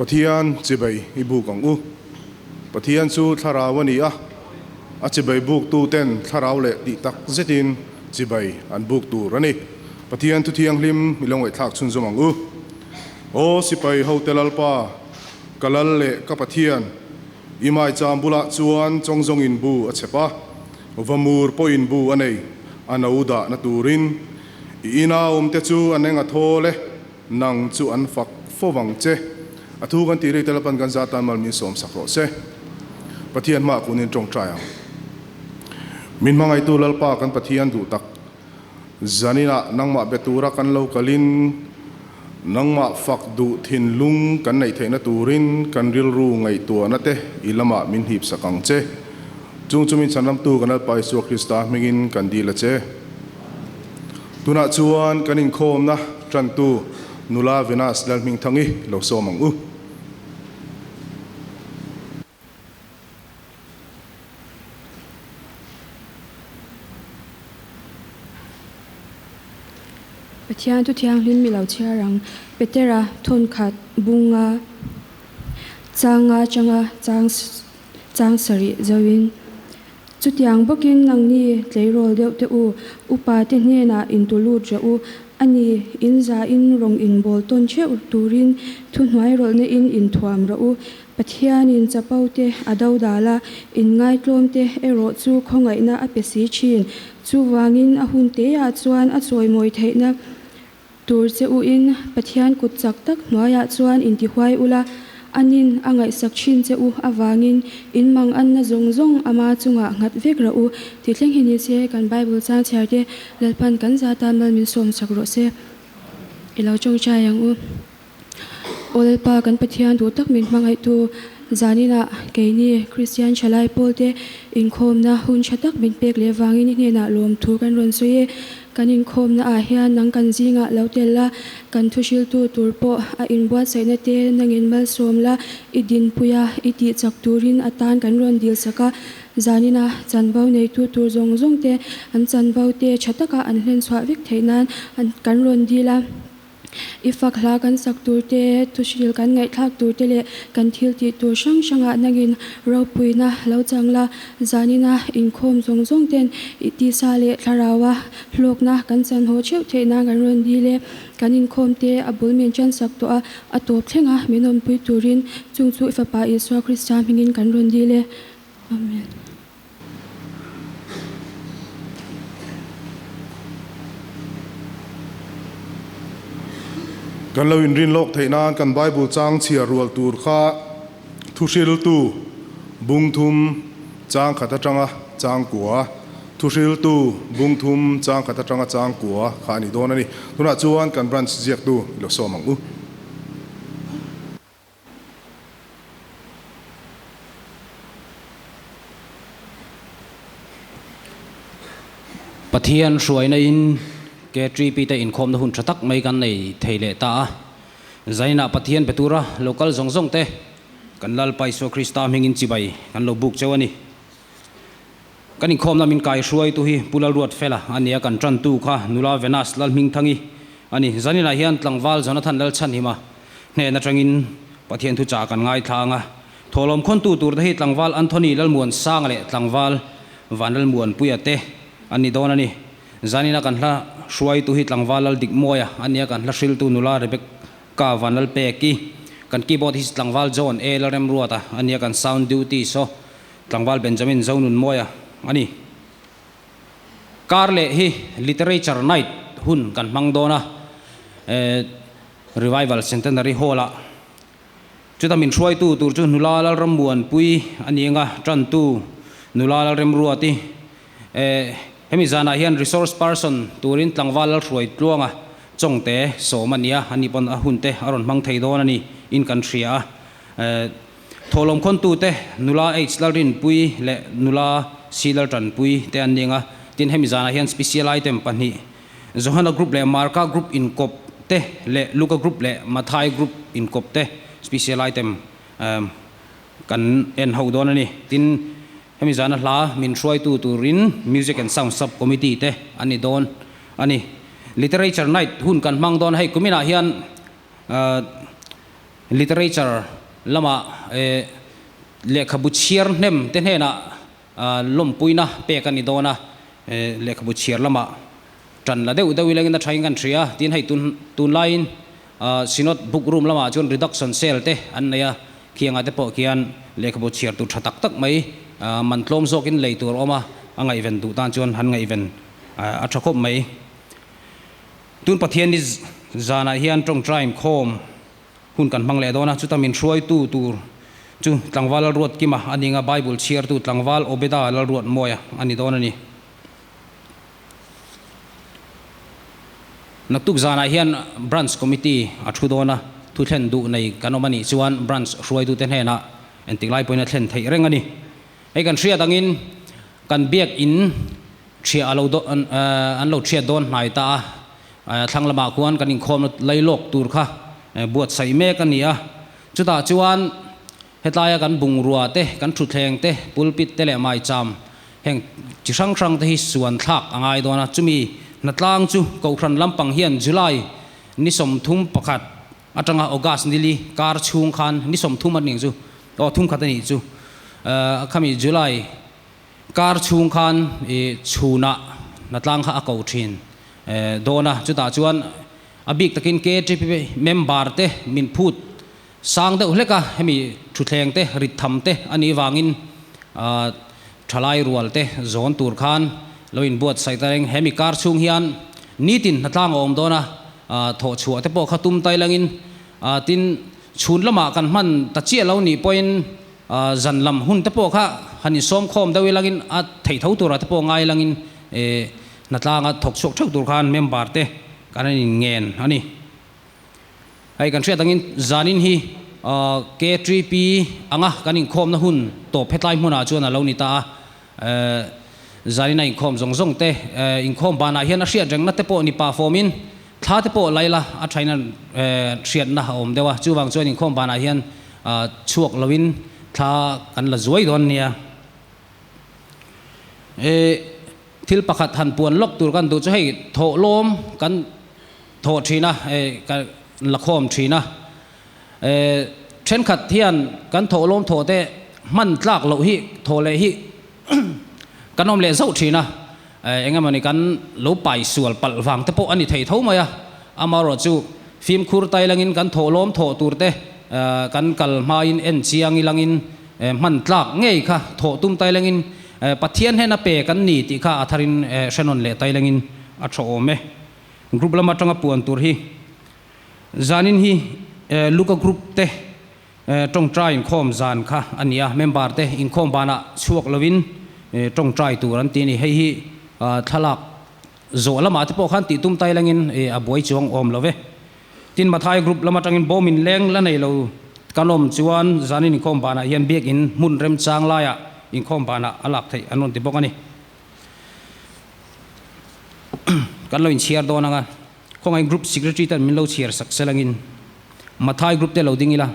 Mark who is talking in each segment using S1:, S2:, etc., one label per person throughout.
S1: Pathian chibai i buk ang u. Pathian chu thlarau a ni a, a chibai buktuten thlarau leh tih tak zetin chibai an buk tur a ni. Pathian thu thianghlim i lo ngaihthlak chhunzawm ang u. Aw sipai hote Lalpa, ka lal leh ka Pathian, i maicham bulah chuan chawngzawngin bu a chep a, vamur pawhin bu a nei, a no dahna turin. I ina awmte chu an eng a thawl e, nang chu an fak fo vang che. A thu kan tih rei te Lalpan kan za tan mal min sawm sak rawh se. Pathian hmaah kunin tawngtai ang. Min hmangaihtu Lalpa kan Pathian duh tak. Zaninah nangmah be tura kan lo kalin, nangmah fak duh thinlung kan neih theihna turin kan rilru ngaihtuahna te i lamah min hip sak ang che. Chung chu min chhanramtu kan Lalpa Isua Krista hmingin kan dil a che. Tunah chuan kan inkhawmna tantu nula Venus Lalhmingthangi lo sawm ang u.
S2: Pathian thu thianghlim mi lo chhiar ang, Petera thawnkhat bunga changa changa chang chang sarih zoin. Chutiang bawkin nangni tleirawl deuh te u, upa te hnenah intu lut reh u, a ni, in zain rawng inbawl tawn theuh turin thuhnuai rawlhna in inthuam rawh u. Pathianin chapo te a do dal a, inngaitlawm te erawh chu khawngaihna a pe si thin. Chuvangin a hun teah chuan a chawimawi theihna tur che uin Pathian kut chak tak hnuaiah chuan intihuai ula, anin a ngaihsak thin che u avangin in mang anna zawng zawng ama chungah nghat vek rawh u tih thleng hi ni se kan Bible chang chhiar te Lalpan kan za tan mal min sawm sak rawh se. I lo tawngtai ang u. Aw Lalpa kan Pathian duh tak min hmangaihtu zaninah keini Kristian thalai pawlte inkhawmna hun tha tak min pek leh vangin i hnenah lawmthu kan rawn sawi e. Kan inkhawmna ah hian nang kan zingah lo tel la, kan thuhriltu tur pawh a inbuatsaihna te nangin malsawm la, i dinpui a, i tih chak turin a tan kan rawn dil sak a. Zanina chanvo neitu tur zawng zawng te an chanvo te tha taka an hlenchhuah vek theih nan kan rawn dil a. I fak hla kan sak tur te, thuhril kan ngaihthlak tur te leh kan thil tih tur hrang hrangah nangin ropuina lo chang la, zanina inkhawm zawng zawng ten i tisa leh thlaraua hlawkna kan chan haw theuh theih nan kan rawn dil e. Kan inkhawm te a bul min ṭan sak tawh a, a tawp thlenga min awmpui turin chung chu i Fapa Isua Krista hmingin kan rawn dil e. Amen.
S1: Kan lo inrin lawk theih nan kan Bible chang chhiar rual tur kha Thuhriltu bung thum chang khat atanga chang kua, Thuhriltu bung thum chang khat atanga chang kua kha a ni dawn a ni. Tunah chuan kan branch ziaktu i lo sawm ang u.
S3: Pathian hruaina in KTP te inkhawmna hun tha tak mai kan nei thei leh ta a. Zainah Pathian be tura lo kal zawng zawng te kan Lalpa Isua Krista hmingin chibai kan lo buk cheu a ni. Kan inkhawmna min kai hruaitu hi Pu Lalruatfela a ni a, kan tantu kha nula Venus Lalhmingthangi a ni. Zaninah hian tlangval Jonathan Lalchhanhima hnen atangin Pathian thuchah kan ngaithla ang a. Thawhlawm khawntu turte hi tlangval Anthony Lalmuansanga leh tlangval Vanlalmuanpuia te an ni dawn a ni. Zanina kan hla hruaitu hi tlangval Laldikmawia a ni a, kan hla hriltu nula Rebecca Vanlalpeki, kan keyboard hi tlangval John A Lalremruata a ni a, kan sound duty saw Tlangval Benjamin Zonunmawia a ni. Kar leh hi Literature Night hun kan hmang dawn a, Revival Centenary Hall-ah. Chuta min hruaitu tur chu Nula Lalrammuanpui a ni anga, tantu Nula Lalremruati. Hemi zanah hian Resource Person turin Tlangval Lalhruaitluanga Chawngte sawm a ni a, ani pawn a hunte a rawn hmang thei dawn a ni in kan hria a. Thawhlawm khawntute nula H Lalrinpui leh nula C Laltanpui te an ning a, tin hemi zanah hian special item pahnih Johana Group leh Marka Group inkawp te leh Luka Group leh Mathai Group inkawp te special item kan en ho dawn a ni. Tin, hemi zana hla min hruaitu turin Music and Sound Sub Committee te an ni dawn a ni. Literature Night hun kan hmang dawn a, hei kuminah hian. Literature lama lehkhabu chhiar hnem te hnenah lawmpuina pek a ni dawn a, lehkhabu chhiar lamah tan la deuh deuh ilangin a thain kan hria. Tin hei tun tunlaiin Synod Book Room lamah chuan reduction sale te an nei a, khiangah te pawh khian lehkhabu chhiar tur tha tak tak mai man tlawm zawkin lei tur a awm a, a ngaihven duh tan chuan han ngaihven a tha khawp mai. Tun Pathianni zanah hian tawngtai inkhawm hun kan hmang leh dawn a, chuta min hruaitu tur chu Tlangval Lalruatkima a ni nga, Bible chhiartu Tlangval Obeda Lalruatmawia a ni dawn a ni. Naktuk zanah hian Branch Committee a thu dawn a, thu thlen duh nei kan awm a nih chuan Branch hruaitute hnenah entik lai pawhin a thlen theih reng a ni. Hei kan hriat angin kan biak in Ṭhiah a lo an lo ṭhiat dawn hnai ta a, thlang lamah khuan kan inkhawmna lailawk tur kha buatsaih mek a ni a. Chutah chuan hetlaia kan bungrua te, kan thutthleng te, pulpit te leh maicham heng chi hrang hrang te hi suan thlak a ngai dawn a. Chumi hnatlang chu Kohhran lampang hian July ni 31 atanga August nili kar chhung khan ni 30 a nih chu, aw thumkhat a nih chu, khami July Kar chhung khan i chhunah hnatlang kha a ko thin dawn a, chutah chuan a bik takin KTP member te min phut sang deuh hlek a, hemi thutthleng te rit tham te a nih vangin thalai rual te zawn tur khan lo inbuatsaih ta reng. Hemi kar chhung hian nitin hnatlang a awm dawn a, thawh chhuah te pawh kha tum tai langin tin chhun lamah kan hman ta chiah lo nih pawhin Zan lam hun te pawh kha han insawm khawm deuh ilangin a theih tho turah te pawh ngai ilangin hnatlanga thawk chhuak theuh tur khan member te kan han inngen a ni. Hei kan hriat angin zanin hi KTP anga kan inkhawmna hun tawp hetlai hmunah chuan a lo ni ta a, zanin a inkhawm zawng zawng te inkhawm banah hian a hriat rengna te pawh ni pah fawmin Thla te pawh laila a thain a hriatna a awm deuh a, chuvang chuan inkhawm banah hian chhuak loin thla kan la zuai dawn nia. E thil pakhat han puan lawk tur kan duh chu hei thawhlawm kan thawh thin a, e kan la khawm thin a. E thenkhat hian kan thawhlawm thawh te hman tlak loh hi thawh leh hi kan awm leh zauh thin a. Eng emawni kan lo pai sual palh vang te pawh a ni thei tho mai a, amaherawh chu fimkhur tai langin kan thawhlawm thawh tur te kan kal hmain en chiang ilangin hman tlak ngei kha thawh tum tai langin Pathian hnena pe kan ni tih kha a tharin hrenawn leh tai langin a tha awm e. Group lam atanga puan tur hi zanin hi Luka group te Tawngtai inkhawm zan kha a ni a, member te inkhawm banah chhuak lovin tawngtai tur an ti a ni. Hei hi thlalak zawh lamah te pawh khan tih tum tai langin a buai chuang awm lo ve. Tin, Mathai group lam atangin bawm inleng la nei lo kan awm chuan zanin inkhawm banah hian biakin hmun remchang laiah inkhawm banah a lak theih an rawn ti bawk a ni. Kan lo inchhiar dawn ang a, khawngaih group secretary ten min lo chhiar sak se langin. Mathai group te lo ding ila.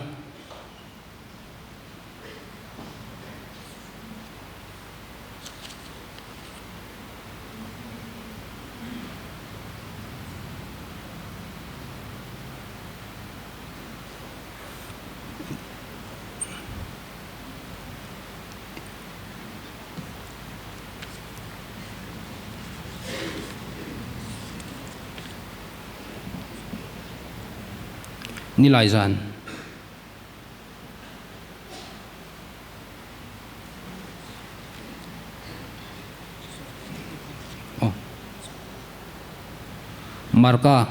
S3: Nilai zan. Aw. Marka.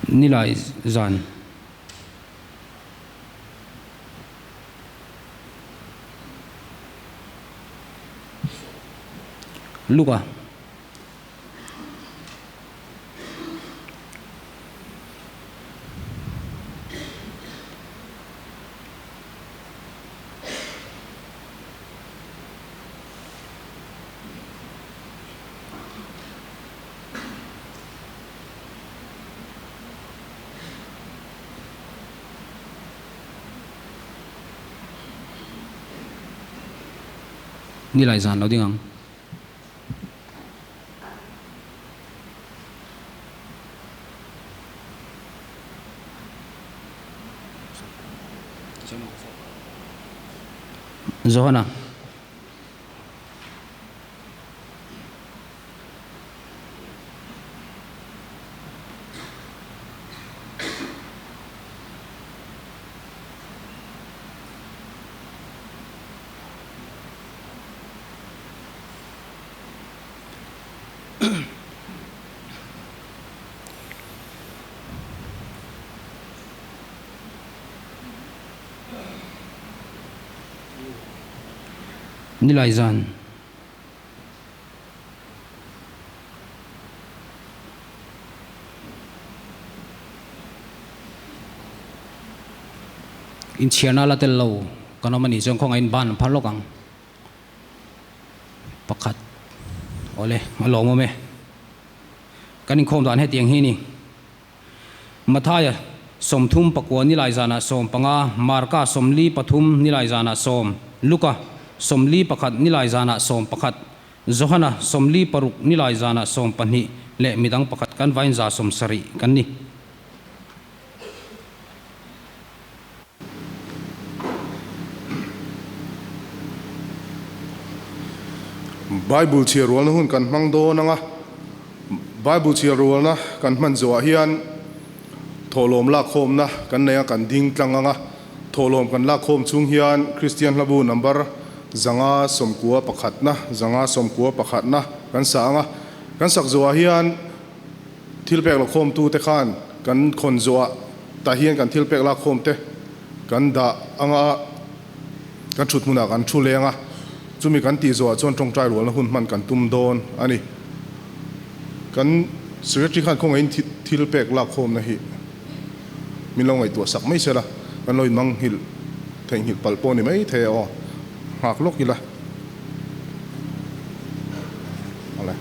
S3: Nilai zan. Luka. Nilai zan lo ding ang. Johana. Nilai zan. Inchhiarna la tel lo kan awm a nih chuan khawngaihin ban an phar lawk ang. Pakhat, Awle, a lawmawm e. Kan inkhawm dan hetiang hi a ni. Mathaia, 39 nilai zanah 15, Marka, 43 nilai zanah sawm, Luka, 41 nilai zanah 11, Johana, 46 nilai zanah 12 leh midang pakhat kan vain 170 kan ni.
S1: Bible chhiar rualna hun kan hmang dawn ang a, Bible chhiar rualna kan hman zawhah hian thawhlawm lakkhawmna kan nei a, kan ding tlang ang a, thawhlawm kan lakkhawm chung hian Kristian hlabu number 591 na, 591 na kan sa ang a, kan sak zawhah hian Thil pek lakhawmtute khan kan khawn zawhah tah hian kan thil pek lakhawmte kan dah anga kan thut hmunah kan thu leng a, chumi kan tih zawhah chuan tawngtai rualna hun hman kan tum dawn a ni. Kan Secretary khan khawngaihin thil pek lakhawmna hi min lo ngaihtuah sak mai sela, kan lo inmanghilh theihnghilh palh pawh ni mai thei a aw, nghak lawk ila. Awle.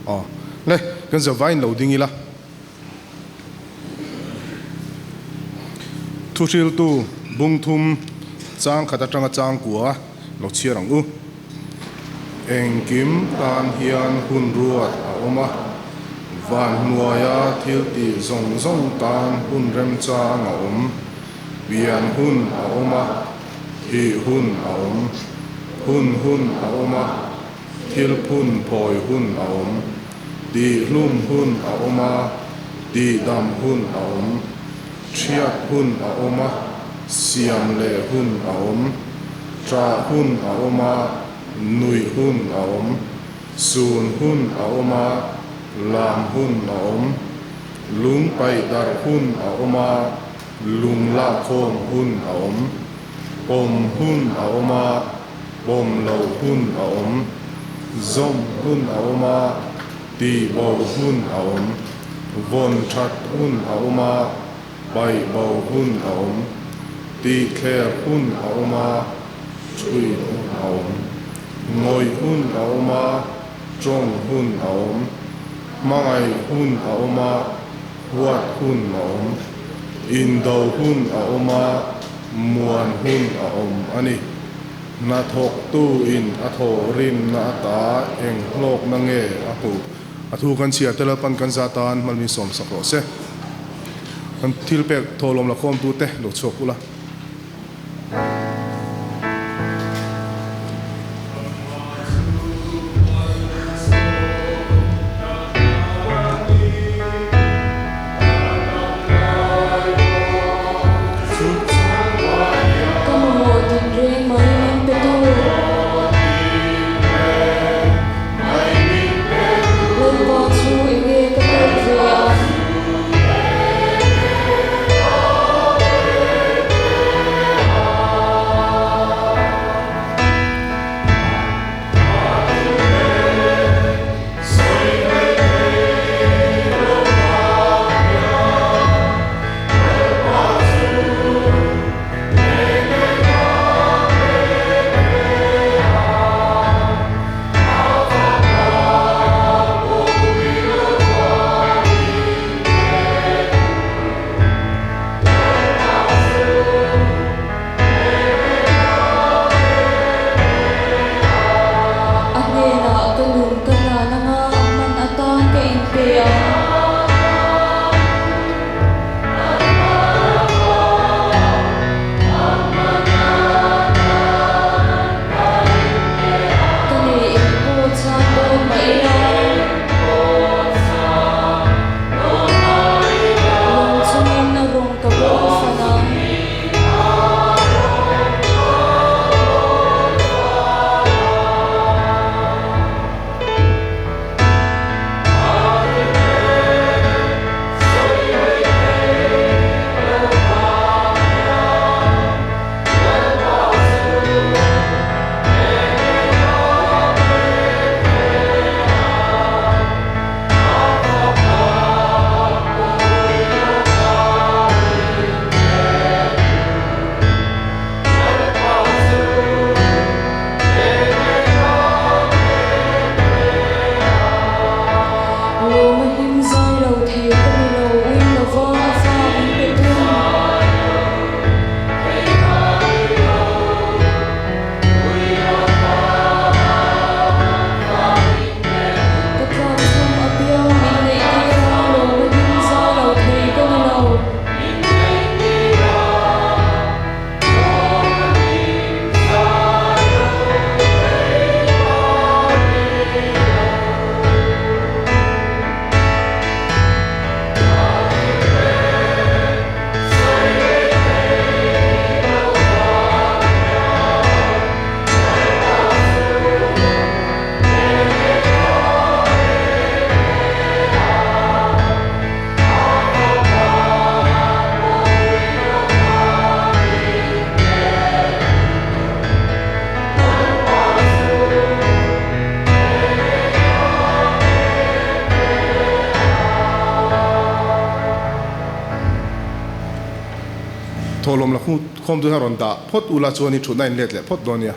S1: Aw. Le, kan zavaiin lo ding ila. Thuhriltu bung thum chang khat atanga chang kua lo chhiar ang u. Engkim tan hian hun ruat a awm a, van hnuaia thil tih zawng zawng tan hun remchang a awm. Pian hun a awm a, thih hun a awm. Hun hun a awm a, thil phun phawi hun a awm. Tihhlum hun a awm a, tihdam hun a awm. Thiat hun a awm a, siam leh hun a awm. Ṭah hun a awm a, nuih hun a awm. Sun hun a awm a, lam hun a awm. Lung paih darh hun a awm a, lung lakkhawm hun a awm. Pawm hun a awm a, pawm loh hun a awm. Zawm hun a awm a, tihbo hun a awm. Vawn that hun a awm a, paihbo hun a awm. Tihthler hun a awm a, thui hun a awm. Ngawih hun a awm a, tawng hun a awm. Hmangaih hun a awm a, huat hun a awm. Indo hun a awm a, muan hun a awm a ni. Hnathawktu in a thawh rimna ata eng hlawkna nge a hmuh? A thu kan chhiar te Lalpan kan za tan hmalmi sawm sak rawh se. Kan thil pek thawhlawm la khawmtute lo chhuak ula.
S2: Ka mamawh tinreng mai min pe tu. Lalpa chu enge ka pek ve ang?
S1: Thawhlawm la khawm chu rawn dah phawt ula chuan i thutna in let leh phawt dawn nia.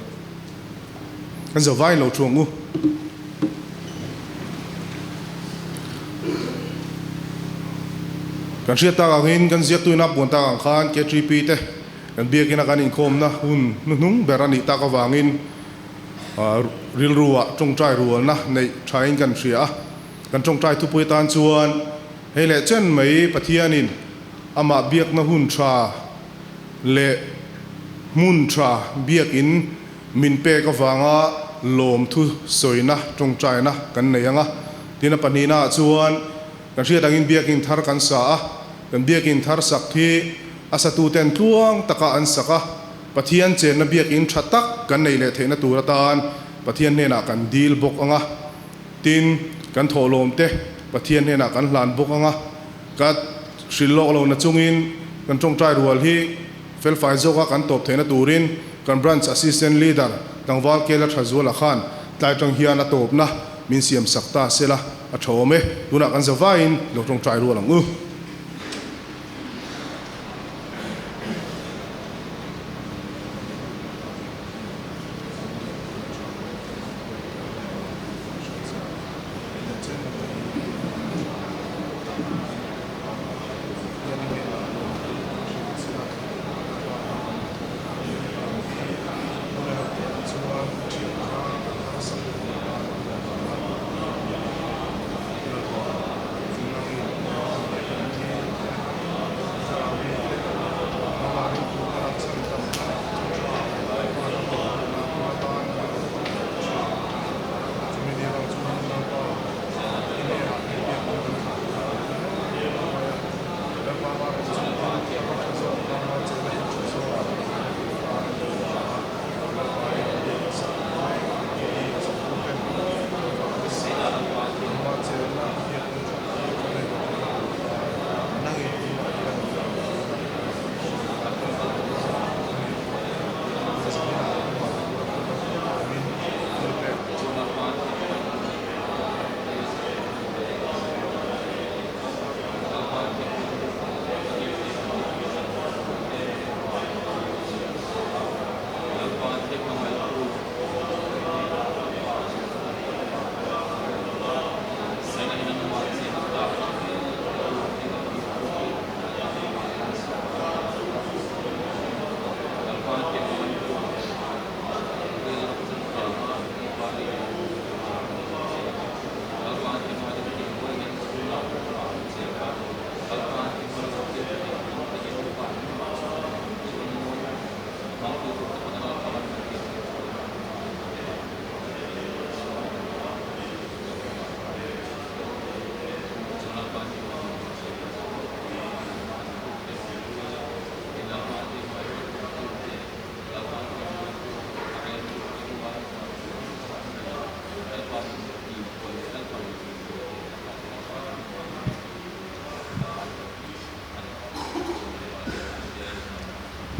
S1: Kan zo vaiin lo thu ang u. Kan hriat tak angin kan ziaktu ina puan tak ang khan KTP te kan biakina kan inkhawmna hun hnuhnung ber a nih tak avangin rilruah tawngtai rualna neih thain kan hria a. Kan tawngtai thupui atan chuan hei leh chen mai Pathianin amah biakna hun tha leh hmun tha biakin min pek avanga lawmthu sawina tawngtaina kan nei ang a. Tin a pahnihnaah chuan kan hriat angin biakin thar kan sa a, kan biakin thar sak hi a satuten tluang taka an sak a, Pathian chenna biakin tha tak kan nei leh theihna tur atan Pathian hnenah kan dil bawk ang a. Tin, kan thawhlawmte Pathian hnenah kan hlan bawk ang a, ka hrilh lawk lo na chungin kan tawngtai rual hi felfai zawka kan tawp theihna turin kan Branch Assistant Leader tlangval Kela Thazuala khan tlai tang hian a tawpna min siam sak ta sela a tha awm e. Tunah kan zavaiin lo tawngtai rual ang u.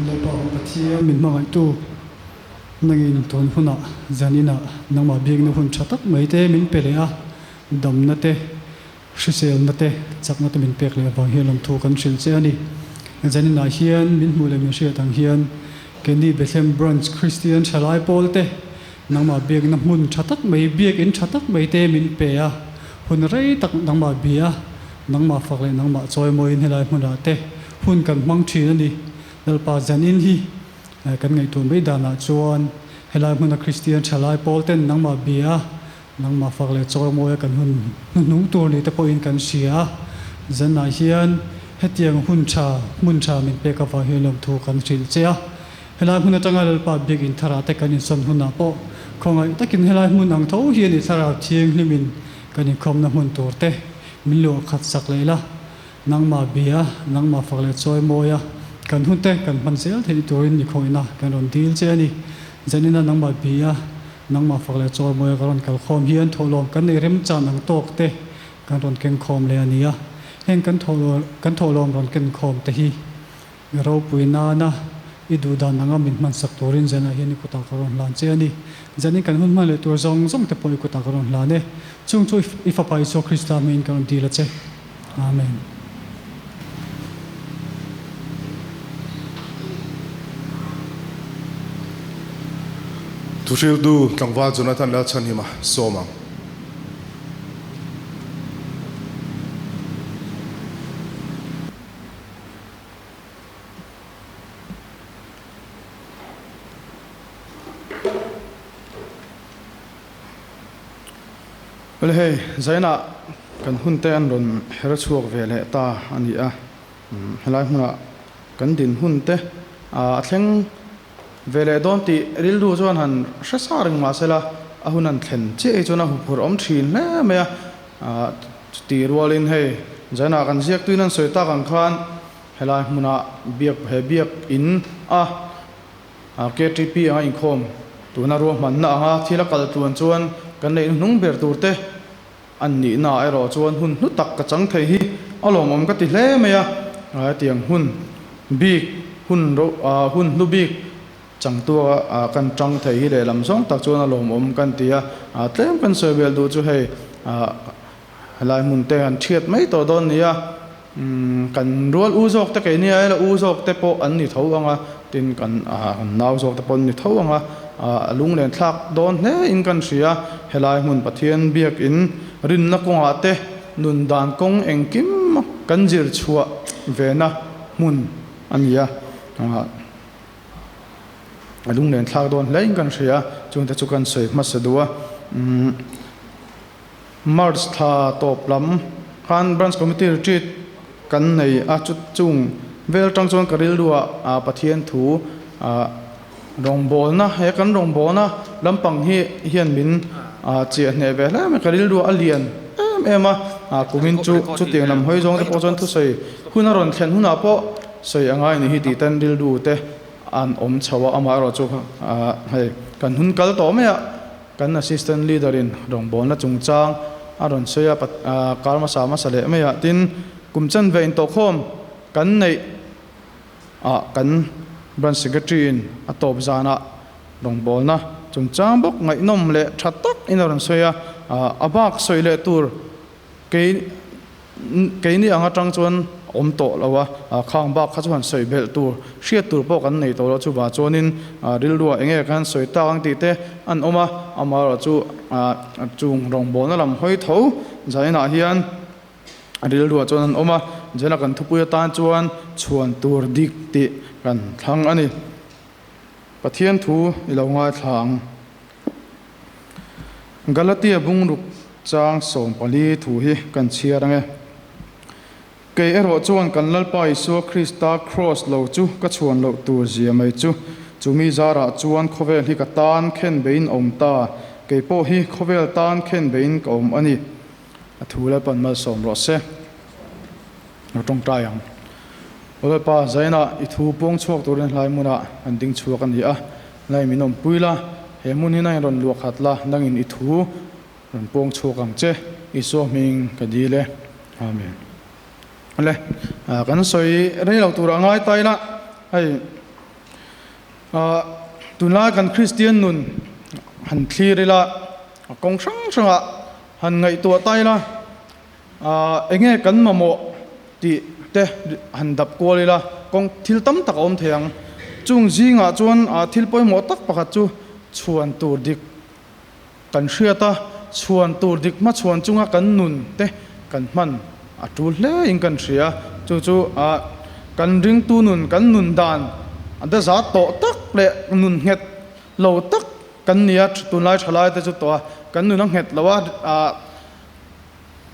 S4: Lalpa Pathian min hmangaihtu nangin tun hunah zaninah nangmah biakna hun tha tak mai te min pe leh a, damna te, Hriselna te, chakna te min pek leh avang hian lawmthu kan hrilh che a ni. Zaninah hian min hmuh leh min hriat ang hian keini Bethlehem Branch Kristian Thalai Pawl te nangmah biakna hmun tha tak mai, biakin tha tak mai te min pe a, hun rei tak nangmah bia, nangmah fak leh nangmah chawimawiin helai hmunah te hun kan hmang thin a ni. Lalpa zanin hi kan ngaihtuah mai danah chuan helai hmuna Kristian Thalai Pawl ten nangmah bia, Nangmah fak leh chawimawi a kan hun hnuhnung tur ni te pawhin kan hria a, zanah hian hetiang hun tha, hmun tha min pek avang hian lawmthu kan hrilh che a. Helai hmun atanga Lalpa biakinn tharah te kan insawn hunah pawh khawngaih takin helai hmun ang tho hian i thlarau thianghlimin kan inkhawmna hmun tur te min luah khat sak leh la. Nangmah bia, nangmah fak leh chawimawi a kan hun te kan hman zel theih turin i khawihna kan rawn dil che a ni. Zanina nangmah bia, nangmah fak leh chawimawi a ka rawn kal khawm hian thawhlawm kan nei remchan ang tawk te kan rawn keng khawm leh a ni a. Heng kan kan thawhlawm rawn ken khawm te hi ropui nana i duh dan anga min hman sak turin zanah hian i kutah ka rawn hlan che a ni. Zanin kan hun hman leh tur zawng zawng te pawh i kutah ka rawn hlan e. Chung chu i Fapa Isua Krista hmingin ka rawn dil a che. Amen.
S1: Thuhriltu tlangval Jonathan Lalchhanhima sawm ang.
S5: Awle hei, Zainah kan hunte an rawn her chhuak ve leh ta a ni a, helai hmunah kan din hunte a thleng ve leh dawn tih rilru chuan han hre sa reng mah sela a hun an thlen chiah hi chuan a huphurh awm thin hle mai a, chutih rualin hei Zainah kan ziaktuin an sawi tak ang khan helai hmunah biak he biak in a KTP anga inkhawm tuna ruahmanna anga thil a kal tluan chuan kan neih hnuhnung ber tur te an nihna ah erawh chuan hun hnu tak ka chang thei hi a lawmawm ka ti hle mai a, hetiang hun bik hun ro hun hnu bik changtu a kan tang thei hi lehlam zawng tak chuan a lawmawm kan ti a, tlem kan sawi belh duh chu hei Helai hmun te an thiat mai tawh dawn nia, kan rual u zawk te keini aia la u zawk te pawh an ni tho ang a, tin kan nau zawk te pawh an ni tho ang a, a lunglen thlak dawn hle in kan hria. Helai hmun Pathian biakin rinna kawngah te nun dan kawng engkim kan zir chhuah vena hmun a ni a, a lunglen thlak dawn hle in kan hria, chungte chu kan sawi hmasa duh a. March thla tawp lam khan Branch Committee Retreat kan nei a, chu chung vel atang chuan ka rilru ah Pathian thu rawngbawlna he kan rawngbawlna lampang hi hian min chiah hneh ve hle mai, ka rilru a lian em em a, kumin chu chutiang lam hawi zawng te pawh chuan thusawi hun a rawn thlen hunah pawh sawi a ngai ni hi tih ten rilru te an awm chho a, amaherawh chu hei kan hun kal tawh mai a. Kan Assistant Leader in rawngbawlna chungchang a rawn sawi a, kar hmasa hmasa leh mai ah tin kum chanve intawhkhawm kan neih ah kan Branch Secretary in a tawp zan ah rawngbawlna chungchang bawk ngaihnawm leh tha tak in a rawn sawi a, a bak sawi leh tur Kei keini ang atang chuan awm tawh lo a, khang bak kha chuan sawi belh tur, hriat tur pawh kan nei tawh lo chuvah chuanin rilruah eng nge kan sawi tak ang tih te an awm a, amaherawh chu chung rawngbawlna lam hawi tho zainah hian rilruah chuan an awm a, zaina kan thupui atan chuan chhuan tur dik tih kan thlang a ni. Pathian thu i lo ngaithla ang. Galatia bungruk chang 14 thu hi kan chhiar ang e. Kei erawh chuan kan Lalpa Isua Krista Kraws lo chu ka chhuan loh tur zia mai chu, chumi zarah chuan khawvel hi ka tan khen beiin a awm ta, kei pawh hi khawvel tan khen beiin ka awm a ni. A thu Lalpan malsawm rawh se. Lo tawngtai ang. Aw Lalpa, Zainah i thu puang chhuak turin hlai hmunah an ding chhuak a ni a. Nai min awmpui la, he hmun hi nangin rawn luah khat la, nangin i thu rawn puang chhuak ang che, Isua hming ka dil e. Amen. Le, kan sawi rei lo turah ngai ta ila, hei tunlai kan Kristian nun han thlir ila, kawng hrang hrangah han ngaihtuah ta ila, Enge kan mamawh tih te han dap kual ila, kawng thil tam tak a awm thei ang. Chung zingah chuan thil pawimawh tak pakhat chu chhuan tur dik kan hriat a, chhuan tur dik hmachhuan chunga kan nun te kan hman a tul hle in kan hria. Chu chu kan ringtu nun, kan nun dan a da zat tawh tak leh nun nghet lo tak kan ni a, tunlai thalai te chu tawh a, kan nun a nghet lo a.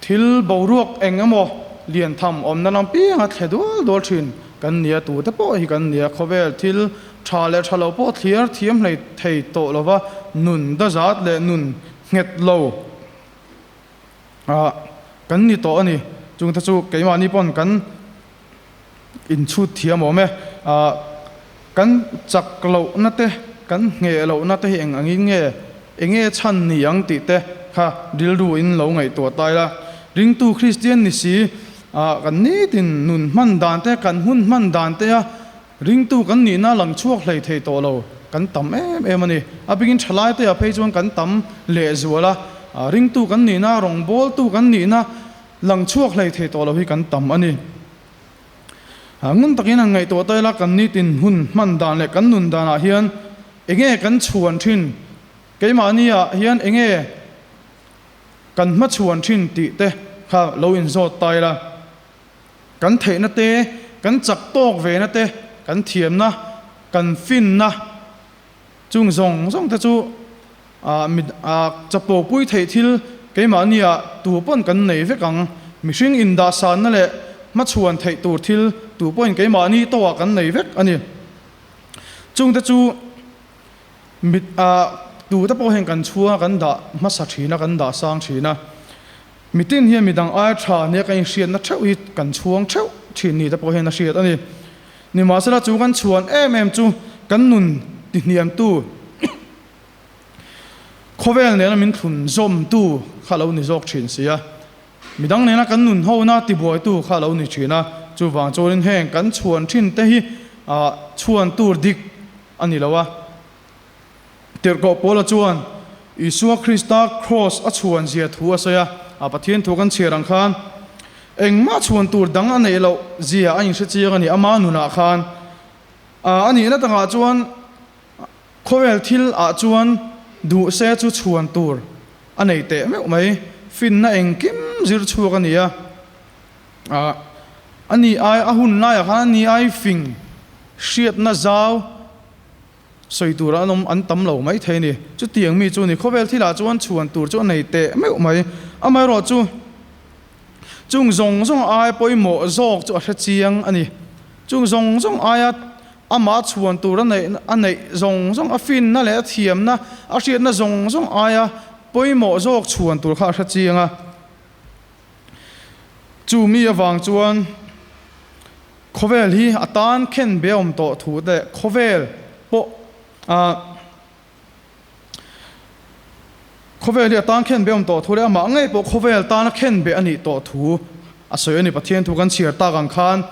S5: Thil boruak eng emaw lian tham awmna lam pianga thle dual dual thin kan nia, tute pawh hi kan nia, khawvel thil tha leh tha lo pawh thliar thiam hlei thei tawh lova nun dazat leh nun nghet lo ah kan ni tawh a ni. Chungte chu keimahni pawn kan inchhut thiam awm e. Ah kan chak lohna te, kan ngheh lohna te hi eng angin nge, enge chhan ni ang tih te kha rilru in lo ngaihtuah ta ila. Ringtu Kristian ni si, ah kan nitin nun hman dan te, kan hun hman dan te a ringtu kan nihna lang chhuak hlei thei tawh lo kan tam em em a ni. A bikin thalai te ah phei chuan kan tam lehzual a, ringtu kan nihna, rawngbawltu kan nihna, Lang chhuak hlei thei tawh lo hi kan tam a ni. Ngun takin han ngaihtuah ta ila kan nitin hun hman dan leh kan nun danah hian enge kan chhuan thin? Keimahniah hian enge kan hmachhuan thin tih te kha lo inzawt ta ila. Kan theihna te, kan chak tawk vena te, kan thiamna, kan finna chung zawng zawng te chu mi chapo pui theih thil keimahniah tu pawn kan nei vek ang. Mihring indahsanna leh hmachhuan theih tur thil tu pawhin keimahni tawhah kan nei vek a ni. Chungte chu mit tute pawh hian kan chhunga kan dah hmasa thin a, kan dah sang thin a. Mitin hian midang aia tha nia kan inhriatna theuh hi kan chhuang theuh thin ni te pawh hian a hriat a ni. Nimahsela chu kan chhuan em em chu kan nun tihniamtu khawvel nena min thlun zawmtu kha lo ni zawk thin si a. Midang nena kan nun hona tibuaitu kha lo ni thin a. Chuvang chuanin heng kan chhuan thin te hi chhuan tur dik a ni lo a. Tirhkoh Paula chuan Isua Krista kraws a chhuan zia thu a sawi a, a Pathian thu kan chhiar ang khan engmah chhuan tur dang a neih loh zia a inhre chiang a ni. Ama nunah khan a nihna takah chuan khawvel thil ah chuan duh se chu chhuan tur a nei teh meuh mai. Finna engkim zir chhuak a ni a, a ni ai a hun laiah khan a ni ai fing hriatna zau Sawi tur an awm an tam lo mai thei a ni. Chutiang mi chu ni khawvel thilah chuan chhuan tur chu a nei teh meuh mai. Amaherawh chu chung zawng zawng aia pawimawh zawk chu a hre chiang a ni. Chung zawng zawng aia amah chhuan tur a neih a neih zawng zawng a finna leh a thiamna a hriatna zawng zawng aia pawimawh zawk chhuan tur kha a hre chiang a. Chu mi avang chuan. Khawvel hi a tan khen be awm tawh thu te khawvel pawh ah Khawvel hi a tan khen be awm tawh thu leh amah ngei pawh khawvel tana khen be a nih tawh thu a sawi a ni. Pathian thu kan chhiar tak ang khan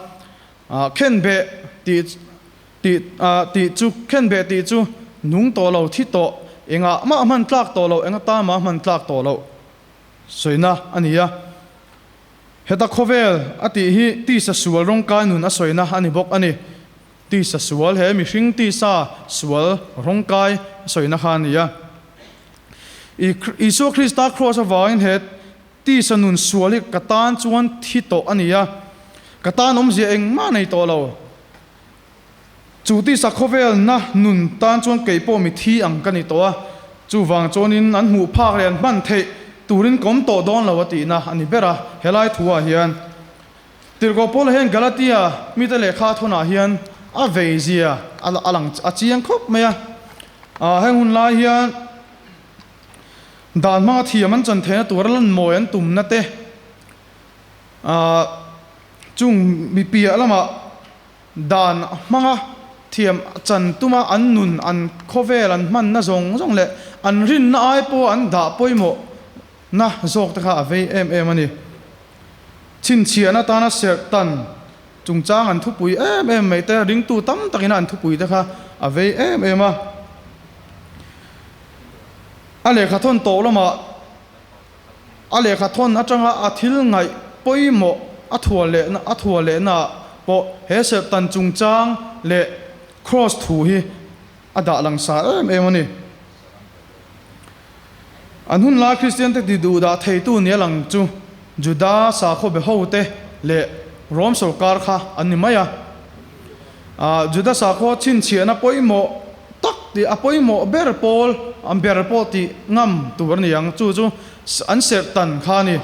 S5: ah khen be tih tih ah tih chu khen be tih chu nung tawh lo thi tawh engah mah hman tlak tawh loh enga tan mah hman tlak tawh loh sawina a ni a. Heta khawvel a tih hi tisa sual rawngkai nun a sawina a ni bawk a ni. Tisa sual he mihring tisa sual rawngkai a sawina kha a ni a. Isua Krista kraws avangin he tisa nun sual hi ka tan chuan thi tawh a ni a, ka tan awmzia engmah nei tawh lo. Chu tisa khawvelna nun tan chuan kei pawh mi thi ang ka ni tawh a, chuvang chuanin an hmuh phak leh an hman theih turin ka awm tawh dawn lo a tihna a ni ber a. Helai thuah hian Tirhkoh Paula hian Galatia mite lehkha thawnah hian a vei zia a lang a chiang khawp mai a. Heng hun lai hian dan hmanga thiam an chan theihna tura lan mawi an tumna te, chung mi piah lamah Dan hmanga thiam chan tuma an nun, an khawvel an hmanna zawng zawng leh an rinna ai pawh an dah pawimawh na zawk te kha a vei em em a ni. Chhinchhiahna atana serh tan chungchang an thupui em em mai te, ringtu tam takina an thupui te kha a vei em em a. A lehkha thawn tawh lamah A lehkha thawn atanga a thil ngaih pawimawh a thuah leh a thuah lehnaah pawh he serhtan chungchang leh kraws thu hi a dah langsar em em a ni. An hun lai Kristiante ti duh dah theitu nia lang chu Juda sakhaw be hote leh Rom sorkar kha an ni mai a. Juda sakhaw chhinchhiahna pawimawh tak tih a pawimawh ber pawl an ber pawh tih ngam tur a ni ang. Chu chu an serhtan kha a ni.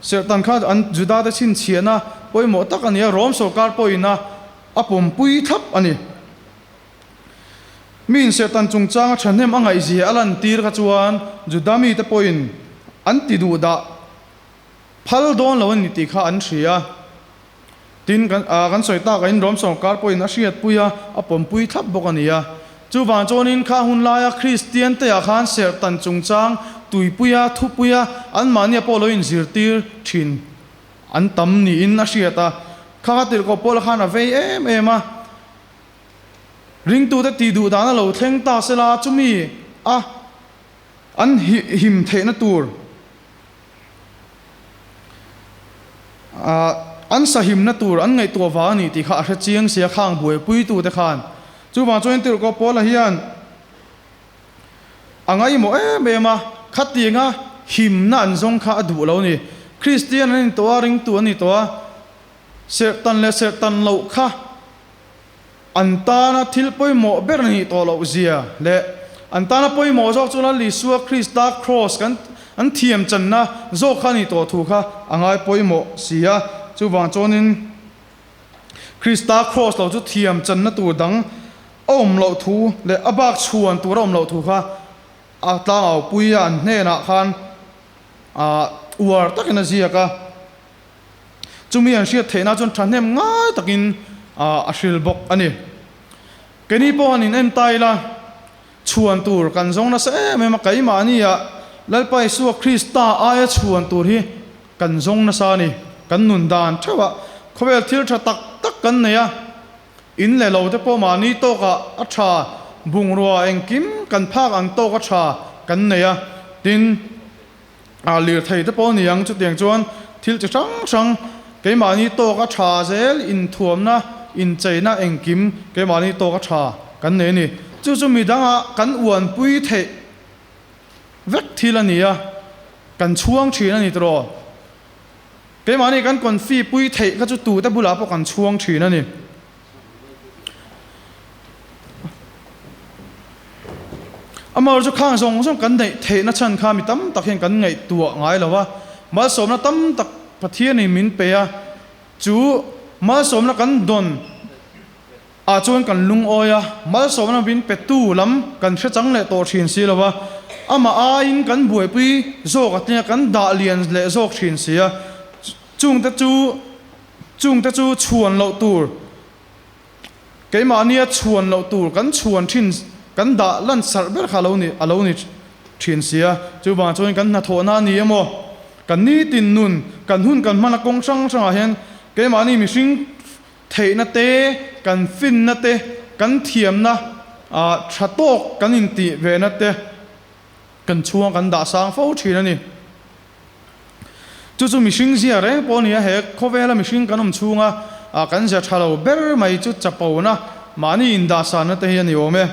S5: Serhtan kha an Judate chhinchhiahna pawimawh tak a ni a, Rom sorkar pawhin a a pawmpui thlap a ni. Miin serhtan chungchanga thahnem a ngaihzia a lantir kha chuan Juda mite pawhin an ti duhdah phal dawn lo a ni tih kha an hria. Tin, kan kan sawi tak a, Inrawm sawrkar pawhin a hriatpui a, a pawmpui thlap bawk a ni a. Chuvang chuanin kha hun laia Kristian teah khan serhtan chungchang tuipuia, thupuia anmahnia pawh lo inzirtir thin an tam niin a hriat a. Kha kha tirhkoh Paula khan a vei em em a. Ringtute tih duh dan a lo thleng ta sela chumi a an him theihna tur An sahimna tur an ngaihtuah vang a ni tih kha a hre chiang sia khang buaipuitute khan. Chuvang chuan Tirhkoh Paula hian A ngaihmawh em em a, khatianga himna an zawng kha a duh lo ni. Kristian an ni tawh a, ringtu an ni tawh a, serhtan leh serhtan loh kha an tana thil pawimawh ber a nih tawh loh zia leh an tana pawimawh zawk chu Lal Isua Krista Kraws kan an thiam channa zawk kha a nih tawh thu kha a ngai pawimawh si a. Chuvang chuanin Krista Kraws lo chu thiam channa tur dang a awm loh thu leh a bak chhuan tur a awm loh thu kha a tlangau pui a, an hnenah khan uar takin a ziak a. Chumi an hriat theihna chuan thahnem ngai takin a hril bawk a ni. Keini pawh han in en ta ila, chhuan tur kan zawng nasa em em a, keimahnia Lalpa Isua Krista aia chhuan tur hi kan zawng nasa a ni. Kan nun dan theuhah khawvel thil tha tak tak kan nei a, in leh lo te pawh mahni tawkah a tha, bungrua engkim kan phak ang tawk a tha kan nei a, tin, A lirthei te pawh a ni ang, chutiang chuan thil chi hrang hrang keimahni tawk a tha zel, inthuamna, incheina engkim keimahni tawk a tha kan nei a ni. Chu chu midangah kan uanpui theih vek thil a ni a, kan chhuang thin a ni tiraw? Keimahni kan confi pui theih kha chu tute bulah pawh kan chhuang thin a ni. Amaherawhchu chu khang zawng zawng kan neih theihna chhan kha mi tam tak hian kan ngaihtuah ngai lo a, malsawmna tam tak Pathianin min pe a, chu malsawmna kan dawn ah chuan kan lungawi a, malsawmna min petu lam kan hre chang leh tawh thin si lo a, amah aiin kan buaipui zawk a tlinga kan dah lian leh zawk thin si a, chungte chu Chungte chu chhuan loh tur, keimahnia chhuan loh tur kan chhuan thin, kan dah lan sarh ber kha a lo ni, a lo ni thin si a. Chuvang chuan kan hnathawhna a ni emaw, kan nitin nun, kan hun kan hmana kawng hrang hrangah hian keimahni mihring theihna te, kan finna te, kan thiamna tha tawk kan intih vena te kan chhuang kan dah sang fo thin a ni. Chu chu mihring zia reng pawh a ni a, he khawvela mihring kan awm chhunga kan zia tha lo ber mai chu chapona, mahni indahsanna te hi a ni awm e.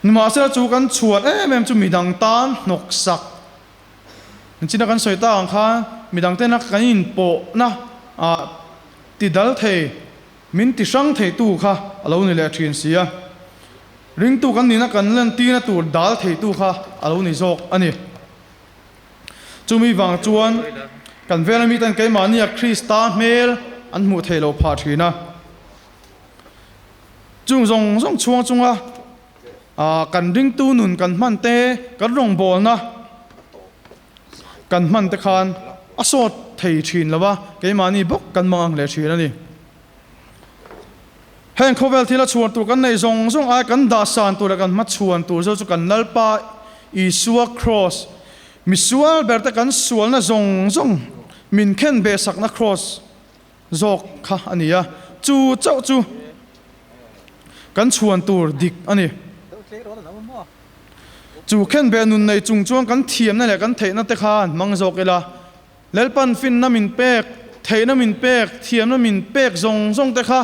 S5: Nimahsela chu kan chhuan em em chu midang tan hnawk sak, china kan sawi tak ang khan midang tena kan inpawhna ti dal thei, Min ti hrang theitu kha a lo ni leh thin si a, ringtu kan nihna kan lantirna tur dal theitu kha a lo ni zawk a ni. Chumi vang chuan kan vela miten keimahnia Krista hmel an hmuh theih loh phah thin a. Chung zawng zawng chhuang chunga kan ringtu nun kan hman te, kan rawngbawlna kan hman te khan a sawt thei thin lo a, keimahni bawk kan mang ang leh thin a ni. Heng khawvel thila chhuan tur kan neih zawng zawng ai kan dah san tur leh kan hmachhuan tur zawk chu kan Lalpa Isua Kraws, misual ber te kan sualna zawng zawng min khen beh sakna Kraws zawk kha a ni a, chu chauh chu kan chhuan tur dik a ni. Chu khenbeh nun nei chung chuan kan thiamna leh kan theihna te kha an hmang zawk ila, Lalpan finna min pek, theihna min pek, thiamna min pek zawng zawng te kha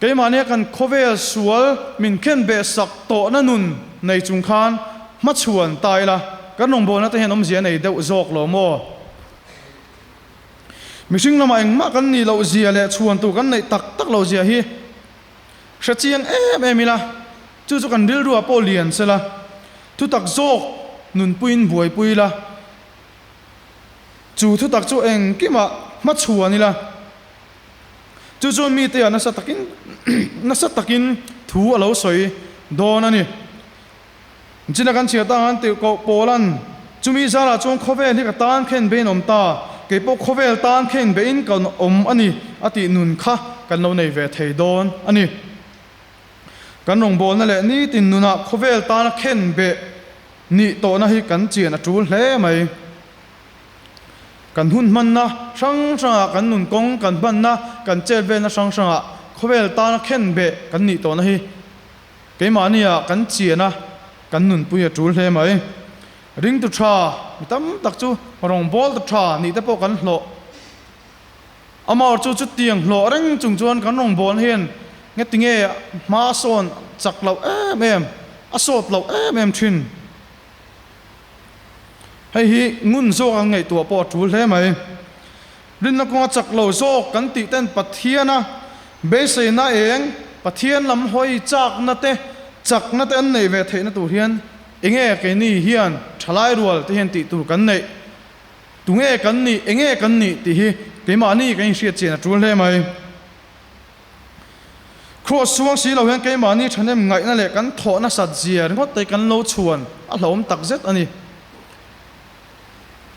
S5: keimahnia kan khawvel sual min khenbeh sak tawhna nun nei chung khan hmachhuan ta ila, kan rawngbawlna te hian awmzia nei deuh zawk lo maw? Mihring lamah engmah kan nih loh zia leh chhuan tur kan neih tak tak loh zia hi hre chiang em em ila, chu chu kan rilruah pawh lian sela, thutak zawk nunpuiin buaipui ila, chu thutak chu engkimah hmachhuan ila, chu chuan mite ah nasa takin nasa takin thu a lo sawi dawn a ni. China kan chhiat ang an tih koh Paula'n, Chumi zarah chuan khawvel hi ka tan khen bein awm ta, kei pawh khawvel tan khen bein ka awm a ni a tih nun kha kan lo nei ve thei dawn a ni. Kan rawngbawlna leh nitin nunah khawvel tana khen beh nih tawhna hi kan chian a tul hle mai. Kan hun hmanna hrang hrangah kan nun kawng kan hmanna kan chet velna hrang hrangah khawvel tana khen beh kan nih tawhna hi Keimahnia kan chian a, kan nunpui a tul hle mai. Ringtu tha mi tam tak chu rawngbawltu tha nih te pawh kan hlawh. Amah chu chutiang hlawh reng chung chuan kan rawngbawlna hian nge tinge hma sawn chak loh em em. a sawt loh em em thin. Hei hi ngun zawk an ngaihtuah pawh a tul hle mai. Rinna kawnga chak lo zawk kan tih ten Pathiana beiseina eng, Pathian lam hawi chakna te, chakna te an neih ve theihna tur hian enge keini hian thalai rual te hian tih tur kan neih? Tunge kan nih, enge kan nih tih hi keimahni kan inhriat chian a tul hle mai. Cross chuang si lo hian keimahni thahnem ngaihna leh kan thawh nasat zia ringawt te kan lo chhuan a hlauhawm tak zet a ni.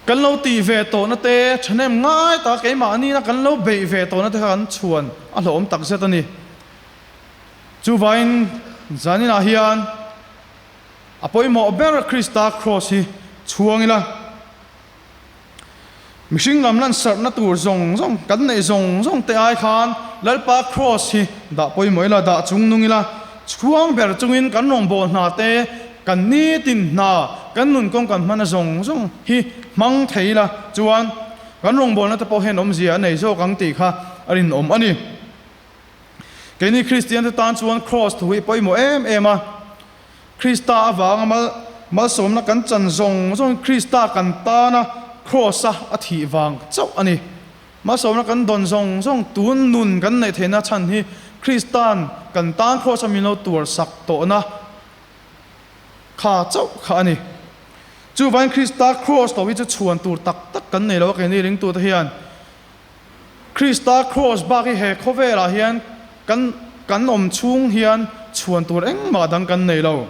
S5: Kan lo tih ve tawhna te thahnem ngai taka keimahni na kan lo beih ve tawhna te kha kan chhuan a hlauhawm tak zet a ni. Chuvangin zaninah hian a pawimawh ber Krista Cross hi chhuang ila. Mihring lam lansarhna tur zawng zawng, kan neih zawng zawng te ai khan Lalpa Kraws hi dah pawimawh ila, dah chung nung ila, chhuang ber chungin kan rawngbâwl hna te, kan nitin hna, kan nun kawng kan hmana zawng zawng hi hmang thei ila chuan kan rawngbâwlna te pawh hian awmzia a nei zawk ang tih kha a rinawm a ni. Keini Kristian te tan chuan Kraws thu hi pawimawh em em a. Krista avanga mal malsawmna kan chan zawng zawng Krista kan tana Kraws-a a thih vang chauh a ni. Malsawmna kan dawn zawng zawng tun nun kan neih theihna chhan hi Krista'n kan tan Kraws-a min lo tuar sak tawhna kha chauh kha a ni. Chuvangin Krista Kraws lo hi chu chhuan tur tak tak kan nei lo a keini ringtute hian. Krista Kraws bak hi he khawvelah hian kan kan awm chhung hian chhuan tur engmah dang kan nei lo.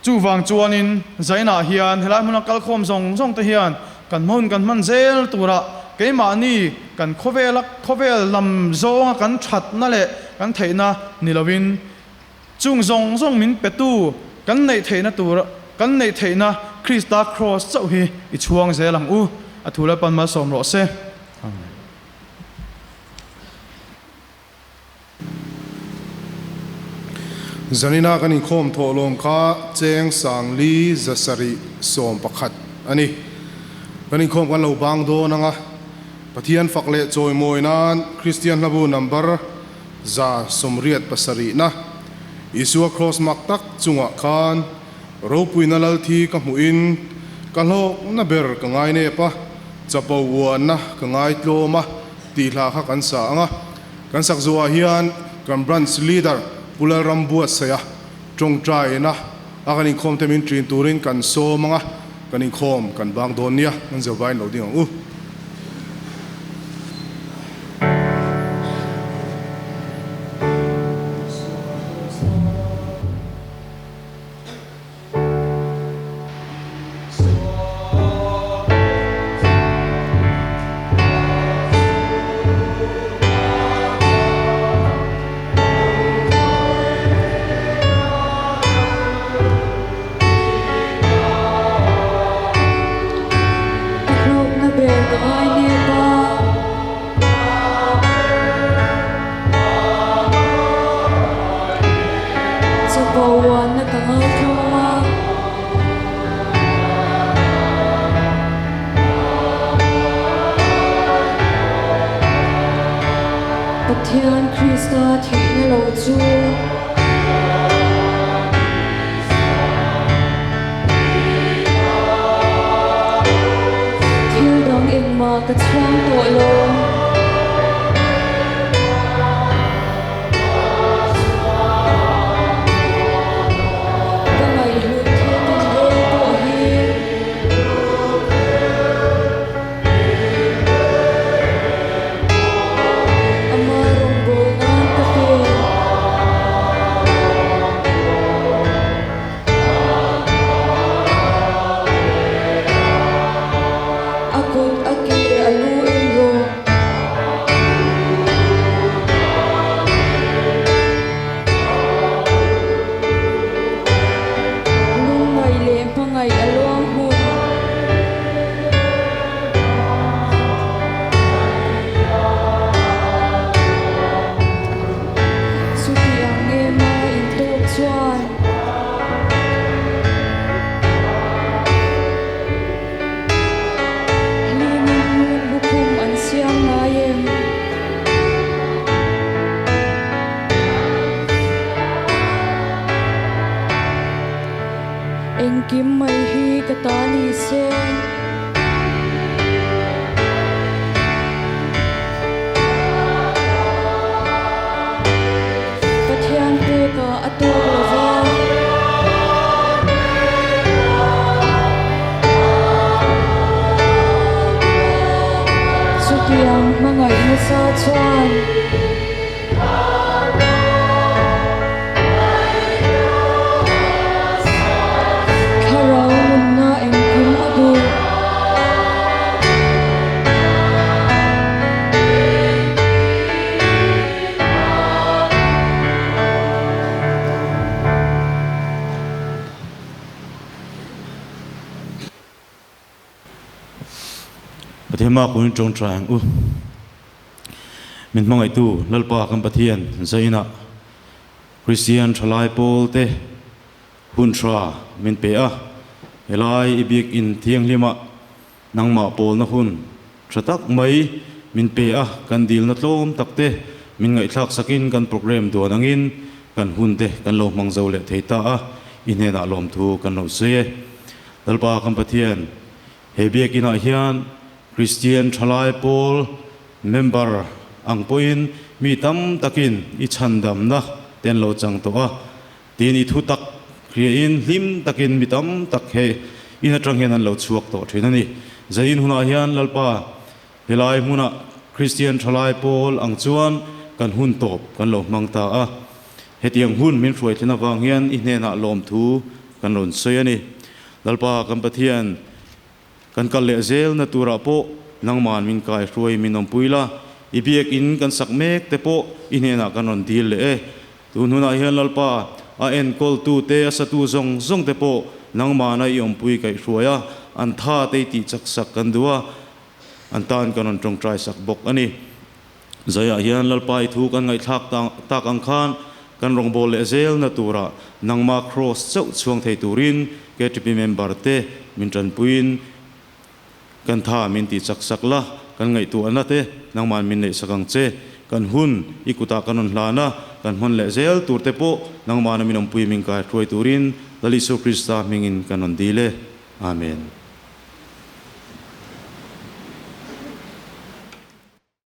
S5: Chuvang chuanin Zainah hian helai hmuna kalkhawm zawng zawng te hian kan hmun kan hman zel turah keimahni kan khawvela khawvel lam zawnga kan thatna leh kan theihna ni loin chung zawng zawng min petu kan neih theihna tur kan neih theihna Krista Kraws chauh hi i chhuang zel ang u. A thu Lalpan malsawm rawh se. Amen.
S1: Zanina kan inkhawm thawhlawm kha cheng sangli zasarih 11 a ni. Kan inkhawm kan lo bang dawn ang a, Pathian fak leh chawimawi nan Kristian hlabu number 187na Isua Kraws mak tak chungah khan ropuina lalthi ka hmuhin ka hlawkna ber ka ngai nep a, chapo uanna ka ngai tlawm a tih hla kha kan sa ang a. Kan sak zuah hian kan Branch Leader Pu Lalram buatsaih a, tawngtaina a kan inkhawm te min ṭin turin kan sawm ang a, kan inkhawm kan bang dawn nia, kan zo vain lo ding ang u.
S2: Ka hlawkna ber ka ngai nep a. Chapo uanna ka ngaitlawm a. Pathian Krista thihna lo chu. Thil dang engmah ka chhuang tawh lo. Ka ngaihhlut thil tin reng pawh hi. Ama rawngbâwl nân ka pe. A kut a ke a lu en rawh. Engkim mai hi ka ta ni se. Pathian pekah a tawk lo va. Chutiang hmangaih nasa chuan. Thlarau nunna engkim a duh.
S6: Pathian hma kun tawngtai ang u. Min hmangaihtu Lalpa kan Pathian zainah Kristian thalai pawlte hun tha min pe a, helai i biakinn thianghlimah nangmah pawlna hun tha tak mai min pe a, kan dilna tlawm takte min ngaihthlak sakin kan program duan angin kan hunte kan lo hmang zo leh thei ta a, i hnenah lawmthu kan lo sawi e. Lalpa kan Pathian, he biakinah hian Kristian thalai pawl member ang pawhin mi tam takin i chhandamna te an lo chang tawh a, tiin i thu tak hriain hlim takin mi tam tak he in atang hian an lo chhuak tawh thin a ni. Zain hunah hian Lalpa helai hmunah Kristian thalai pawl ang chuan kan hun tawp kan lo hmang ta a. Hetiang hun min hruai thlen avang hian i hnenah lawmthu kan rawn sawi a ni. Lalpa kan Pathian, kan kal leh zelna turah pawh nangman min kai hruai min awmpui la, i biakin kan sak mek te pawh i hnenah kan rawn dil leh e. Tun hunah hian Lalpa, a enkawltu te, a satu zawng zawng te pawh nangmana i awmpui kaihhruai a, an tha te i tih chak sak kan duh a, an tan kan rawn tawngtai sak bawk a ni. Zaiah hian Lalpa i thu kan ngaihthlak tak ang khan kan rawngbâwl leh zelna turah nangmah Kraws chauh chhuang thei turin KTP member te min tanpuiin kan tha min tih chak sak la, kan ngaihtuahna te nangmahn min neih sak ang che. Kan hun i kutah kan rawn hlan a, kan hman leh zel tur te pawh nangmahna min awmpui min kai hruai turin Lal Isua Krista hmingin kan rawn dil e. Amen.